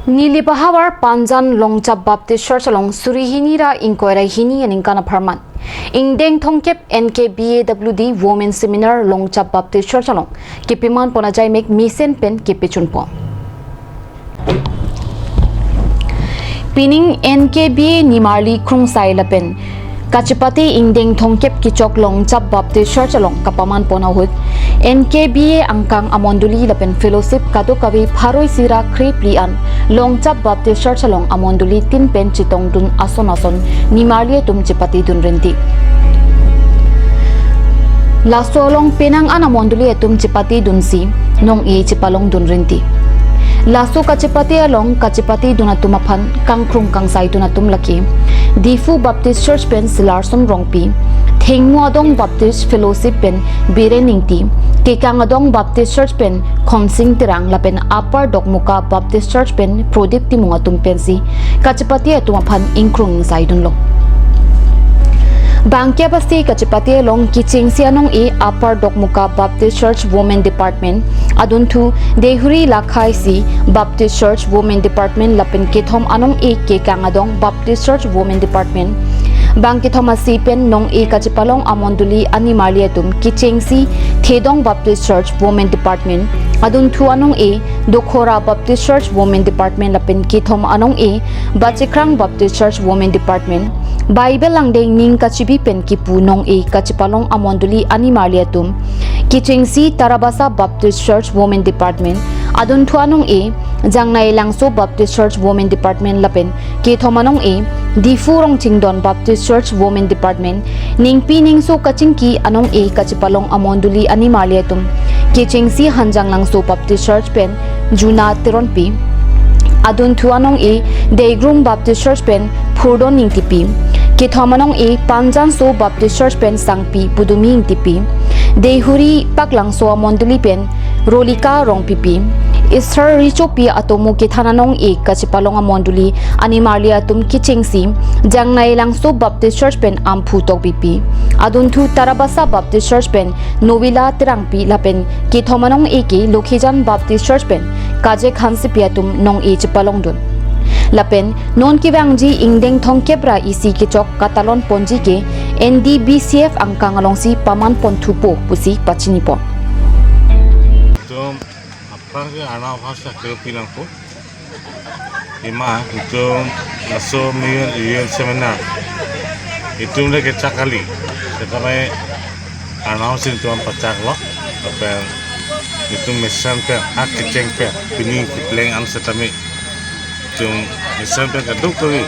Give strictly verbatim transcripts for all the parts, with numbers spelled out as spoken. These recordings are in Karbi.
Nilip ahavar Panjan Longchap Baptist Church along suri hini ra ingkoi ra hini aningkan apharman ingdeng thomkep N K B A W D Women Seminar Longchap Baptist Church along kepiman pon ajaimek mesen pen kepechun pon. Pining N K B A nimarli krungsai lapen kachipate ingdeng thomkep kechok Longchap Baptist Church along kapaman pon ahut N K B A angkang amondoli lapen fellowship kadokave pharo isi ra kre phli an Longchap Baptist Church along amondoli tin pen chetongdun ason ason nimarli atum chepatedun rinti. Laso along penang an amondoli atum chepatedunsi nong-e chepalongdun rinti. Laso kachepate along kachepatedun atum aphan kangkrung kangsaidun atum lake Diphu Baptist Church pen Silarson Rongpi, Thengmu Adong Baptist Fellowship pen Biren Ingti, Kekang Adong Baptist Church pen Khonsing Terang lapen Upper Dokmoka Baptist Church pen Prodip Timung atum pensi kachepate atum aphan ingkrung ingsaidunlo. Bangkep asi kachepate along kechengsi anong-e Upper Dokmoka Baptist Church Women Department, adunthu Dehuri Lakhaisi Baptist Church Women Department lapen kethom anong-e Kekang Adong Baptist Church Women Department. Bangkethom asi pen nong-e kachepalong amondoli animarli atum kechengsi Thedong Baptist Church Women Department, adunthu anong-e Dokhora Baptist Church Women Department lapen kethom anong-e Bachikrang Baptist Church Women Department. Bible angdeng ning kachibi pen kipu nong-e kachepalong amondoli animarli atum kechengsi Tarabasa Baptist Church Women Department, adunthu anong-e Jangnai Langso Baptist Church Women Department lapen kethom anong-e Diphu Rongchingdon Baptist Church Women Department, Ningpi Ningso kachingki anong-e kachepalong amondoli animarli atum kechengsi Hanjang Langso Baptist Church pen Juna Teronpi, adunthu anong-e Deigrum Baptist Church pen Phurdon Ingtipi, kethom anong-e Panjanso Baptist Church pen Sangpi Pudumi Ingtipi, Dehuri Paklangso amondoli pen Rolika Rongpipi, Esther Richopi atomo kethan anong-e kachepalong amondoli animarli atum kechengsi Jangnai Langso Baptist Church pen Amphu Tokbipi, adunthu Tarabasa Baptist Church pen Novila Terangpi lapen kethom anong-e ke Lokhijan Baptist Church pen Kajek Hansepi atum nong-e chepalongdun. Lapen non kevangji ingdeng thomkep ra isi kechok katalon ponji ke N D B C F angkang alongsi paman pon thupo pusi pachini pon. Itum aphrang ke Arnam aphan sakiro pinangpo. Ima itum laso Women, Women Seminar itum le kechak kali. Setame Arnam si itum pachaklo. Lapen itum mesen pen, hak kecheng pen, pini kepleng an setame itum mesen pen kadokave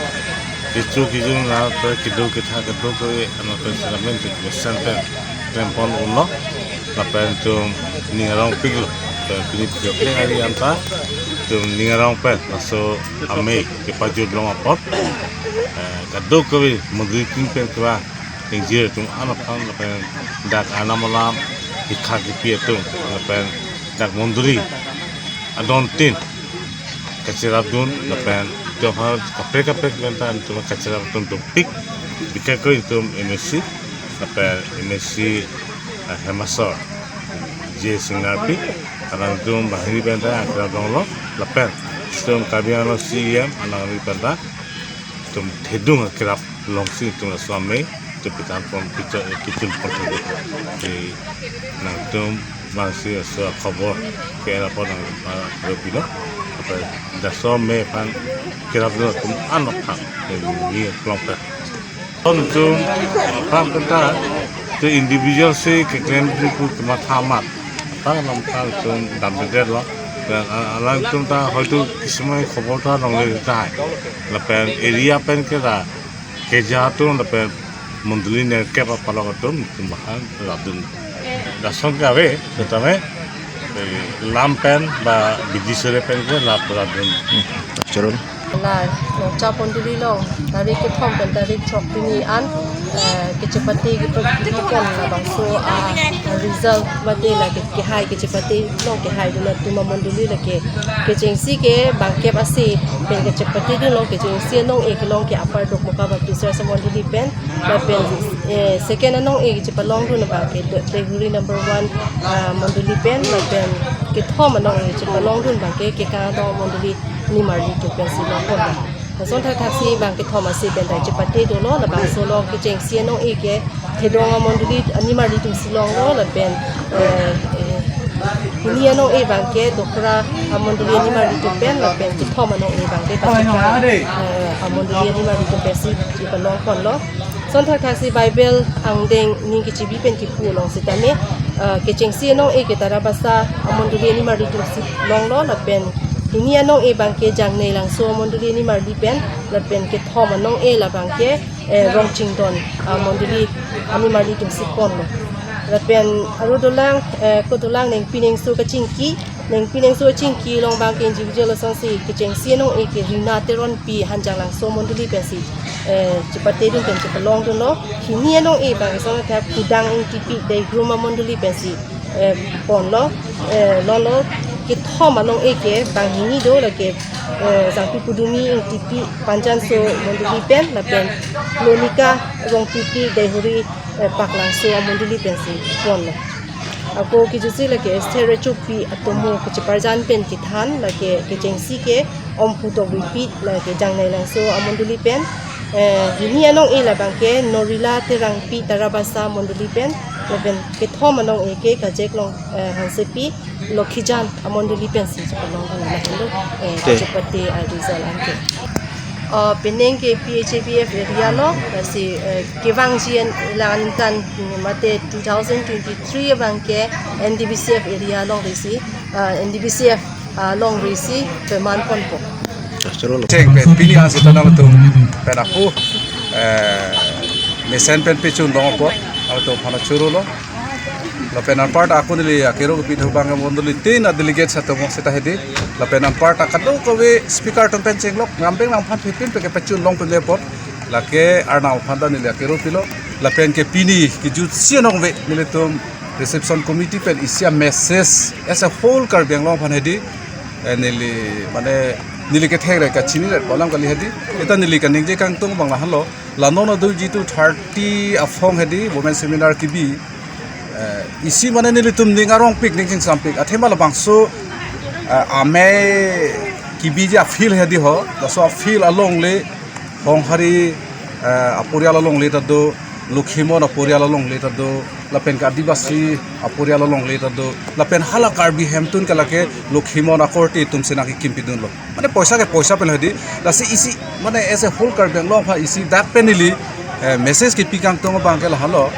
kecho kejun lapen kedo ketha kadokave ano pen seramen itum mesen pen klempon unlo. Lapen itum ning arongpiklo. Lapen pini pini ari anta itum ning arong pen laso amei kepajut long apot, eh, kadokave mondoli tin pen kevang ingjir atum ano aphan lapen dak Arnam alam hikha kipi atum lapen dak mondoli adon tin kacherapdun lapen itum aphan kaprek kaprek pen ta itum kacherapdun dopik. Bikak ko itum M A C lapen M A C, eh, Hemasor J Singnarpi, alangtum banghini pen ta akerap longlo lapen itum Karbi Anglong C E M alangli pen ta itum thedung akerap longsi itum laso amei itum pitan pon picha-, kechun pon thek. Di nangtum bangsi laso khobor ke-en apot nang, ah, lo pilo. Apa laso amei aphan kerapdun atum ano aphan ni klong pen. Itum aphrang pen ta itum individual si keklem pu kematha amat. Aphrang lam aphrang itum damdedetlo. Dan a-, alangtum ta hoitu kisimai khobor ta longle tahai. Lapen area pen ke ra keja atum lapen mondoli nerkep apalok atum itum aphan rapdun. Lason ke ave, setame, eh, lam pen ba bidi sore pen ke rap, rapdun. Chorol. La Longchap mondoli along tarik kethom pen tarik chok pini an, eh, kechepate kepon labangso a result mate la ke, kehai kechepate along kehaidun atum amondoli lake kechengsi ke bangkep asi pen kechepatedunlo. Kechengsi anong-e kelong ke Upper Dokmoka Baptist Church amondoli pen lapen Eh, second anong-e kechepalongdun abangke De-, Deihori number one, ah, mondoli pen, lapen kethom anong-e kechepalongdun abangke Kekang Adong mondoli nimarli atum pensi longponlo. Lason thakthaksi bang kethom ase pen ta chepate dolo, labangso along kechengsi anong-e ke Thedong amondoli nimarli atumsi longlo, lapen, eh, eh, hini anong-e abangke Dokhra amondoli nimarli atum pen, lapen kethom anong-e abangke Pasikang, eh, amondoli nimarli atum pensi chepalongponlo. Lason thakthaksi Bible angdeng ning kechibi pen kipu along sitame, eh, kechengsi anong-e ke Tarabasa amondoli nimarli atumsi longlo, lapen hini anong-e abangke Jangnelangso amondoli nimarli pen, lapen kethom anong-e labangke, eh, Rongchingdon amondoli nimarli atumsi ponlo. Lapen aro dolang, eh, kodolang nengpi nengso kachingki, nengpi nengso kachingki along abangke individual asonsi kechengsi anong-e ke Rina Teronpi Hanjanglangso amondoli pensi, eh, chepatedun pen chepalongdunlo. Hini anong-e abang ason athe Pudang Ingtipi Deihrum amondoli pensi, eh, ponlo, eh, longlo. Kethom anong-e ke banghini do, lake, eh, Sangpi Pudumi Ingtipi Panjanso amondoli pen, lapen Lonika Rongpipi Deihori, eh, Paklangso amondoli pensi ponlo. Ako kejutsi lake Esther Rechopi atomo kecheparjan pen kethan, lake kechengsi ke Omphu Tokbipi, lake Jangnelangso amondoli pen, eh, hini anong-e labangke Norila Terangpi Tarabasa amondoli pen, lapen kethom anong-e ke Kajeklong, eh, Hansepi Lokhijan amondoli pensi chepalongdun lahenlo, eh, Te. Chepate a-result anke. Oh, penang ke P H A P F area along, lasi, eh, kevangji an lang aningkan, mm, mate two thousand twenty-three abangke N D B C F area along resi, ah, N D B C F, ah, along resi peman ponpo. Cheng pen pini an sita nangtum pen ako, eh, mesen pen pechun longpo, nangtum aphan chorolo. Lapen anparta ako neli akero kepithu abang mondoli tin a-delegate seta mo seta hedi. Lapen anparta kadokave speaker atum pen chenglok, ngambeng nangphan phipin pen kepechun long pen lepot. Lake Arnam aphan ta neli akero pilo. Lapen ke pini kejutsi anong-e nelitum reception committee pen isi a-message as a whole Karbi Anglong aphan hedi. Eh, neli, mane, neli kethek re kachini re kolam kali hedi. Seta neli kaningje kangtung abang lahenlo. La non adu jitu thirty aphong hedi women seminar kebi. Eh, isi mane nelitum ning arongpik ning chingsampik. Athema labangso, eh, amei kebiji a-field hedi ho. Laso a-field alongle Honghari, eh, aporial alongle ta do, Lokhimon aporial alongle ta do, lapen ke Adivasi aporial alongle ta do, lapen hala Karbi hemtun ke lake Lokhimon akorte atumsi nangkekim pidunlo. Mane poisa ke poisa pen hedi, lasi isi, mane as a whole Karbi Anglong aphan isi dak pen neli, eh, message kepi kangtung abang ke lahenlo,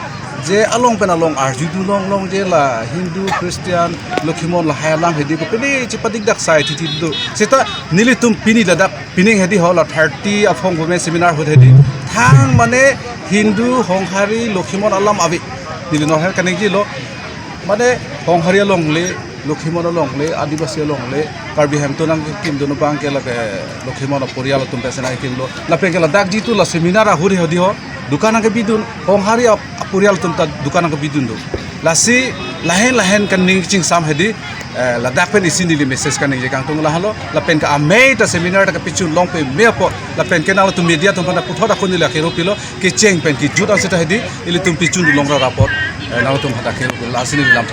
je along pen along arjudun longlong je la Hindu, Christian, Lokhimon lahai alam hedi ko pini chepadikdak sai titi do. Seta nelitum pini ladak pining hedi ho la thirty aphong women seminar ahut hedi. Thang mane Hindu, Honghari, Lokhimon alam ave. Neli non her kaningjelo. Mane Honghari alongle, Lokhimon alongle, Adivasi alongle, Karbi hemtun nangkekimdun abang ke lake Lokhimon aporial atum pensi nangkekimlo. Lapen ke ladak jitu la seminar ahut hedi ho, dukan nangkebidun, Honghari ap-, aporial atum ta dukan nangkebidun do. Lasi lahen lahen kaning chingsam hedi, eh, ladak pen isi neli message kaningje kangtung lahenlo, lapen ke amei ta seminar ta kepechun long peme apot, lapen ke nangtum media atum aphan ta puthot ako neli akero pilo, kecheng pen kejut an seta hedi, ilitum pechun long ra apot, eh, nangtum aphan ta akero pilo, lasi neli lamthe